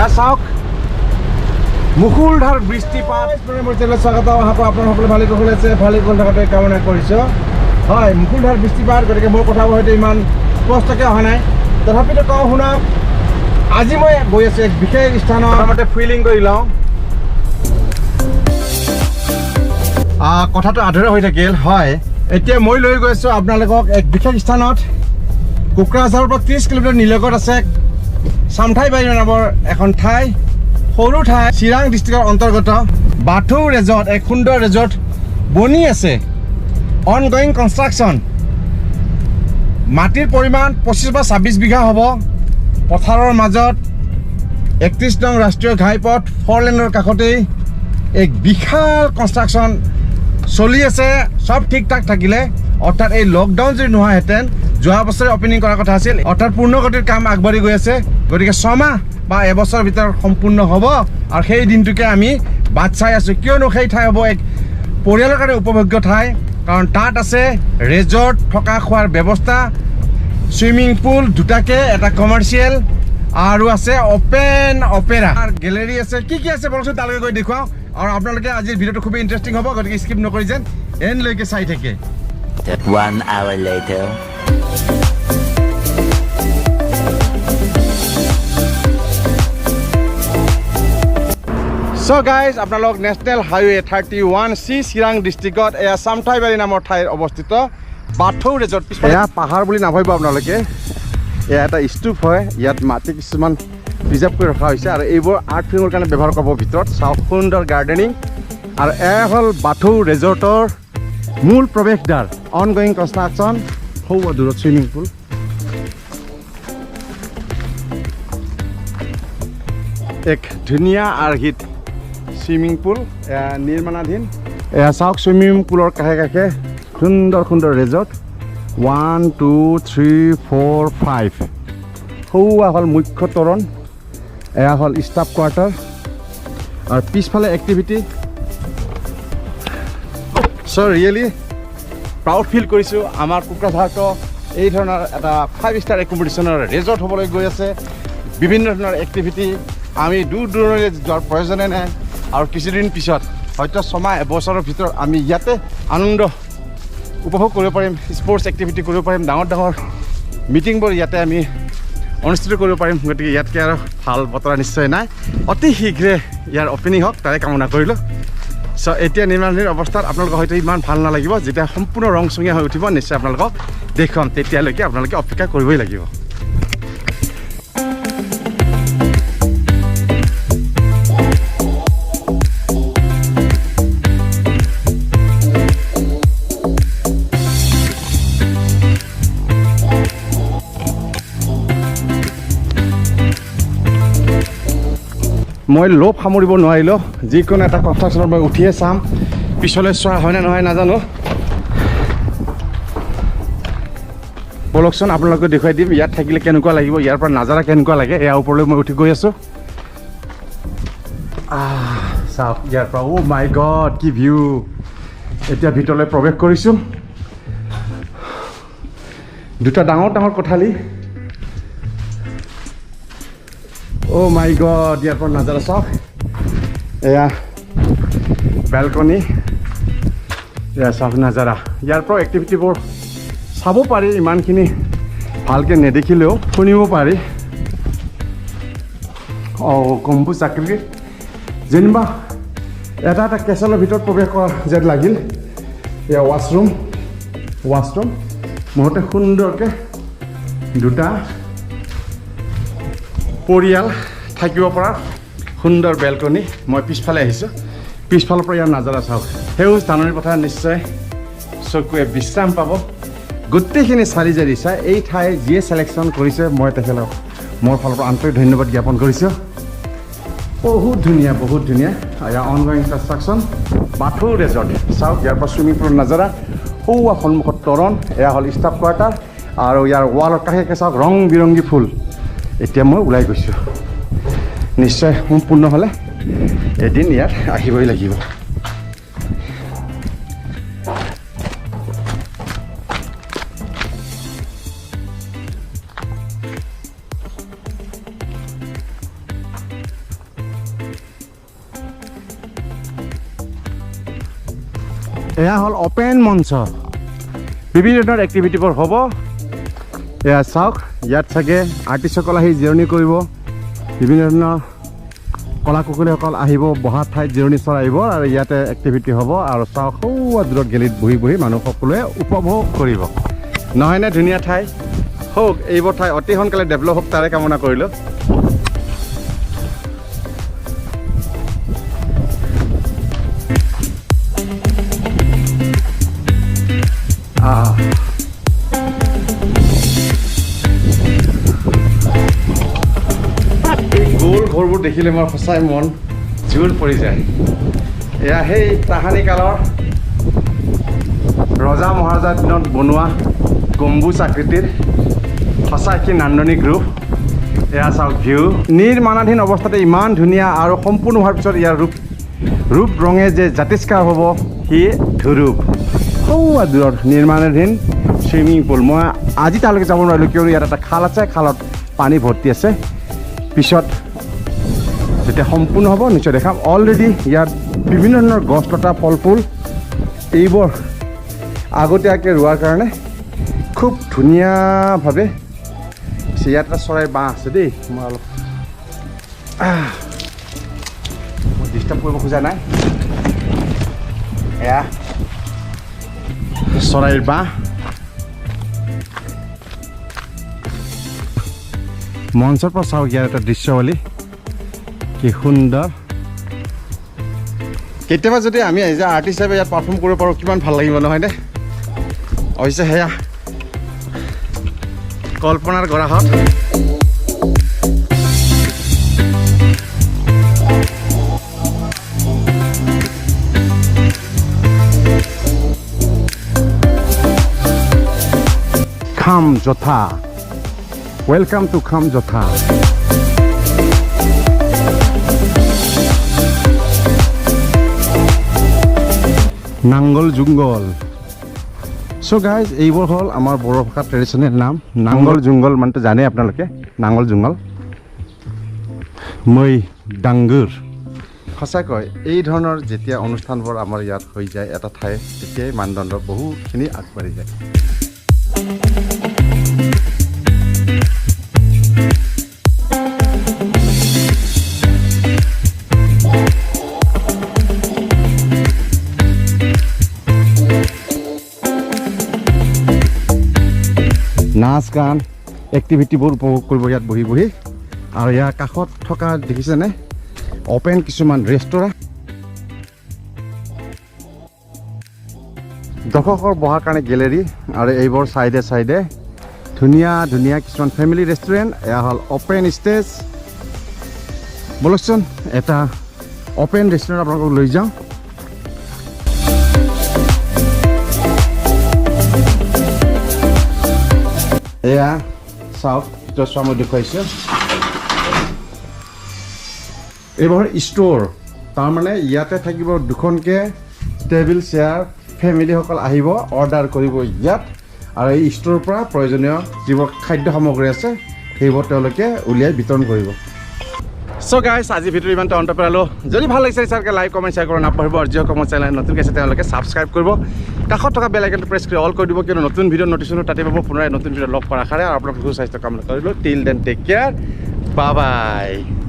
এয়া চাওক মুষলধাৰ বৃষ্টিপাত। মোৰ চেনেলত স্বাগত, আশা কৰোঁ আপোনালোক সকলো ভালে কুশলে আছে, ভালে কুশলে থকাটোৱে কামনা কৰিছোঁ। হয়, মুষলধাৰ বৃষ্টিপাত, গতিকে মোৰ কথাবোৰ হয়তো ইমান স্পষ্টকৈ অহা নাই, তথাপিতো কওঁ শুনক। আজি মই গৈ আছোঁ এক বিশেষ স্থানত। প্ৰথমতে ফিলিং কৰি লওঁ। কথাটো আধৰুৱা হৈ থাকিল। হয়, এতিয়া মই লৈ গৈ আছোঁ আপোনালোকক এক বিশেষ স্থানত। কোকৰাঝাৰৰ পৰা 30 কিলোমিটাৰ নিলগত আছে চামঠাইবাৰী নামৰ এখন ঠাই, সৰু ঠাই, চিৰাং ডিষ্ট্ৰিক্টৰ অন্তৰ্গত বাথৌ ৰেজৰ্ট, এক সুন্দৰ ৰেজৰ্ট বনি আছে, অন গয়িং কনষ্ট্ৰাকশ্যন। মাটিৰ পৰিমাণ 25 বা 26 বিঘা হ'ব। পথাৰৰ মাজত 31 নং ৰাষ্ট্ৰীয় ঘাইপথ 4 লেনৰ কাষতেই এক বিশাল কনষ্ট্ৰাকশ্যন চলি আছে। চব ঠিক ঠাক থাকিলে, অৰ্থাৎ এই লকডাউন যদি নোহোৱাহেঁতেন যোৱা বছৰে অপেনিং কৰাৰ কথা আছিল। অৰ্থাৎ পূৰ্ণগতিৰ কাম আগবাঢ়ি গৈ আছে, গতিকে ছমাহ বা এবছৰৰ ভিতৰত সম্পূৰ্ণ হ'ব আৰু সেই দিনটোকে আমি বাট চাই আছোঁ। কিয়নো সেই ঠাই হ'ব এক পৰিয়ালৰ কাৰণে উপভোগ্য ঠাই, কাৰণ তাত আছে ৰেজৰ্ট, থকা খোৱাৰ ব্যৱস্থা, চুইমিং পুল দুটাকে, এটা কমাৰ্চিয়েল আৰু আছে অপেন অপেৰা গেলেৰী আছে। কি কি আছে বলকচোন তালৈকে গৈ দেখুৱাওঁ। আৰু আপোনালোকে আজিৰ ভিডিঅ'টো খুবেই ইণ্টাৰেষ্টিং হ'ব, গতিকে স্কিপ নকৰি যেন এণ্ডলৈকে চাই থাকে। 1 hour later. So guys, আপোনালোক নেশ্যনেল হাইৱে 31C Chirang ডিষ্ট্ৰিক্টত এয়া চামঠাইবাৰী নামৰ ঠাইত অৱস্থিত বাথৌ ৰেজৰ্ট। এয়া পাহাৰ বুলি নাভাবিব আপোনালোকে, এয়া এটা স্তূপ হয়। ইয়াত মাটি কিছুমান প্ৰিজাৰ্ভ কৰি ৰখা হৈছে আৰু এইবোৰ আৰ্ট ফিল্মৰ কাৰণে ব্যৱহাৰ কৰিব। ভিতৰত চাওক সুন্দৰ গাৰ্ডেনিং। আৰু এয়া হ'ল বাথৌ ৰেজৰ্টৰ মূল প্ৰৱেশদ্বাৰ, অন গয়িং কনষ্ট্ৰাকশ্যন। সৌ দূৰত চুইমিং পুল। এক ধুনীয়া আৰ্হিত চুইমিং পুল এয়া নিৰ্মাণাধীন। এয়া চাওক চুইমিং পুলৰ কাষে কাষে সুন্দৰ সুন্দৰ ৰেজৰ্ট। 1 2 3 4 5। সৌৱা হ'ল মুখ্য তোৰণ, এয়া হ'ল ষ্টাফ কোৱাৰ্টাৰ আৰু পিছফালে activity. So really proud feel কৰিছোঁ, আমাৰ কোকৰাঝাৰটো এই ধৰণৰ এটা 5 ষ্টাৰ একমডেশ্যনৰ ৰেজৰ্ট হ'বলৈ গৈ আছে। বিভিন্ন ধৰণৰ এক্টিভিটি, আমি দূৰ দূৰণিলৈ যোৱাৰ প্ৰয়োজনে নাই। আৰু কিছুদিন পিছত হয়তো ছমাহ এবছৰৰ ভিতৰত আমি ইয়াতে আনন্দ উপভোগ কৰিব পাৰিম, স্পৰ্টছ এক্টিভিটি কৰিব পাৰিম, ডাঙৰ ডাঙৰ মিটিংবোৰ ইয়াতে আমি অনুষ্ঠিত কৰিব পাৰিম। গতিকে ইয়াতকৈ আৰু ভাল বতৰা নিশ্চয় নাই। অতি শীঘ্ৰে ইয়াৰ অপেনিং হওক তাৰে কামনা কৰিলোঁ। চ' এতিয়া নিৰ্মাণাধীন অৱস্থাত আপোনালোকক হয়তো ইমান ভাল নালাগিব, যেতিয়া সম্পূৰ্ণ ৰংচঙীয়া হৈ উঠিব নিশ্চয় আপোনালোকক দেখুৱাম। তেতিয়ালৈকে আপোনালোকে অপেক্ষা কৰিবই লাগিব। মই লোভ সামৰিব নোৱাৰিলোঁ, যিকোনো এটা কনষ্ট্ৰাকশ্যনত মই উঠিয়ে চাম, পিছলৈ চোৱা হয়নে নহয় নাজানো। ব'লকচোন আপোনালোকক দেখুৱাই দিম ইয়াত থাকিলে কেনেকুৱা লাগিব, ইয়াৰ পৰা নাজাৰা কেনেকুৱা লাগে। ইয়াৰ ওপৰলৈ মই উঠি গৈ আছোঁ। চাওক ইয়াৰ পৰা, অ' মাই গড কি ভিউ। এতিয়া ভিতৰলৈ প্ৰৱেশ কৰিছোঁ। দুটা ডাঙৰ ডাঙৰ কোঠালি। অ' মাই গড, ইয়াৰ পৰা নাজাৰা চাওক। এয়া বেলকনি, এয়া চাওক নাজাৰা। ইয়াৰ পৰাও এক্টিভিটিবোৰ চাব পাৰি, ইমানখিনি ভালকৈ নেদেখিলেও শুনিব পাৰি। অঁ, গম্বুজ আকৃতিৰ, যেনিবা এটা এটা কেচলৰ ভিতৰত প্ৰৱেশ কৰা যেন লাগিল। এয়া ৱাছৰুম, ৱাছৰুম মুঠতে সুন্দৰকৈ দুটা পৰিয়াল থাকিব পৰা সুন্দৰ বেলকনি। মই পিছফালে আহিছোঁ, পিছফালৰ পৰা ইয়াৰ নাজাৰা চাওক। সেউজ ধাননি পথাৰ, নিশ্চয় চকুৱে বিশ্ৰাম পাব। গোটেইখিনি চালি জাৰি চাই এই ঠাই যিয়ে চিলেকশ্যন কৰিছে, মই তেখেতক মোৰ ফালৰ পৰা আন্তৰিক ধন্যবাদ জ্ঞাপন কৰিছোঁ। বহুত ধুনীয়া, বহুত ধুনীয়া। এয়া on going construction Bathou resort. চাওক ইয়াৰ পৰা চুইমিং পুলৰ নাজাৰা, সৌৱা সন্মুখত তোৰণ, এয়া হ'ল ষ্টাফ কোৱাৰ্টাৰ আৰু ইয়াৰ ৱালৰ কাষে কাষে চাওক ৰং বিৰংগী ফুল। এতিয়া মই ওলাই গৈছোঁ, নিশ্চয় সম্পূৰ্ণ হ'লে এদিন ইয়াত আহিবই লাগিব। এয়া হ'ল অপেন মঞ্চ, বিভিন্ন ধৰণৰ এক্টিভিটিবোৰ হ'ব। এয়া চাওক, ইয়াত চাগে আৰ্টিষ্টসকল আহি জিৰণি কৰিব, বিভিন্ন ধৰণৰ কলা কুশলীসকল আহিব, বহা ঠাইত জিৰণি চৰ আহিব আৰু ইয়াতে এক্টিভিটি হ'ব। আৰু চাওক সৌৱা দূৰত গেলিত বহি বহি মানুহ সকলোৱে উপভোগ কৰিব, নহয়নে ধুনীয়া ঠাই? হওক, এইবোৰ ঠাই অতি সোনকালে ডেভেলপ হওক তাৰে কামনা কৰিলোঁ। এই গোল ঘৰবোৰ দেখিলে মোৰ সঁচাই মন জোৰ পৰি যায়। এয়া সেই তাহানি কালৰ ৰজা মহাৰজাৰ দিনত বনোৱা গম্বুজ আকৃতিৰ সঁচাই কি নান্দনিক ৰূপ। এয়া চাওক ভিউ, নিৰ্মাণাধীন অৱস্থাতে ইমান ধুনীয়া আৰু সম্পূৰ্ণ হোৱাৰ পিছত ইয়াৰ ৰূপ ৰঙে যে জাতিষ্কাৰ হ'ব সি ধুৰূপ। সৌৱা দূৰত নিৰ্মাণাধীন চুইমিং পুল, মই আজি তালৈকে যাব নোৱাৰিলোঁ কিয়নো ইয়াত এটা খাল আছে, খালত পানী ভৰ্তি আছে। পিছত যেতিয়া সম্পূৰ্ণ হ'ব নিশ্চয় দেখাম। অলৰেডি ইয়াত বিভিন্ন ধৰণৰ গছ লতা ফল ফুল এইবোৰ আগতীয়াকৈ ৰোৱাৰ কাৰণে খুব ধুনীয়াভাৱে ইয়াত এটা চৰাইৰ বাঁহ আছে দেই, মই অলপ মই ডিষ্টাৰ্ব কৰিব খোজা নাই। এয়া চৰাইৰ বাঁহ। মঞ্চৰ পৰা চাওক ইয়াৰ এটা দৃশ্যাৱলী কি সুন্দৰ। কেতিয়াবা যদি আমি এজ এ আৰ্টিষ্ট হিচাপে ইয়াত পাৰফৰ্ম কৰিব পাৰোঁ কিমান ভাল লাগিব নহয়নে? অৱশ্যে সেয়া কল্পনাৰ গৰাহত। খাম যথা, welcome to খাম যথা। নাংগল জুংগল। চ' গাইজ, এইবোৰ হ'ল আমাৰ বড়ো ভাষাৰ ট্ৰেডিশ্যনেল নাম। নাংগল জুংগল মানেতো জানেই আপোনালোকে, নাঙল জুংগল মই ডাংগুৰ। সঁচাকৈ এই ধৰণৰ যেতিয়া অনুষ্ঠানবোৰ আমাৰ ইয়াত হৈ যায় এটা ঠাই, তেতিয়াই মানদণ্ড বহুখিনি আগবাঢ়ি যায়। নাচ গান এক্টিভিটিবোৰ উপভোগ কৰিব ইয়াত বহি বহি। আৰু ইয়াৰ কাষত থকা দেখিছেনে অপেন কিছুমান ৰেষ্টুৰাঁ, দৰ্শকৰ বহাৰ কাৰণে গেলেৰী, আৰু এইবোৰ চাইডে চাইডে ধুনীয়া ধুনীয়া কিছুমান ফেমিলি ৰেষ্টুৰেণ্ট। এয়া হ'ল অপেন ষ্টেজ। ব'লকচোন এটা অপেন ৰেষ্টুৰেণ্ট আপোনালোকক লৈ যাওঁ। এয়া চাওক, ভিতৰত চোৱা মই দেখুৱাইছোঁ। এইবোৰ ষ্ট'ৰ, তাৰমানে ইয়াতে থাকিব দুখনকৈ টেবুল চেয়াৰ, ফেমিলিসকল আহিব অৰ্ডাৰ কৰিব ইয়াত, আৰু এই ষ্ট'ৰৰ পৰা প্ৰয়োজনীয় যিবোৰ খাদ্য সামগ্ৰী আছে সেইবোৰ তেওঁলোকে উলিয়াই বিতৰণ কৰিব। চ' গাইজ, আজিৰ ভিডিঅ' ইমানতে অন্ত পেলালোঁ। যদি ভাল লাগিছে চাৰকে লাইক কমেণ্ট শ্বেয়াৰ কৰিব নাপাহৰিব, আৰু যিসকল মোৰ চেনেল নতুনকৈ আছে তেওঁলোকে ছাবস্ক্ৰাইব কৰিব, কাষত থকা বেল আইকনটো প্ৰেছ কৰি অল কৰি দিব, কিয়নো নতুন ভিডিঅ' নটিফিকেশ্যন তাতে পাব। পুনৰাই নতুন ভিডিঅ' লগ কৰাৰ আশাৰে আৰু আপোনালোকৰ সুস্বাস্থ্য কামনা কৰিলোঁ। Till then take care, bye bye.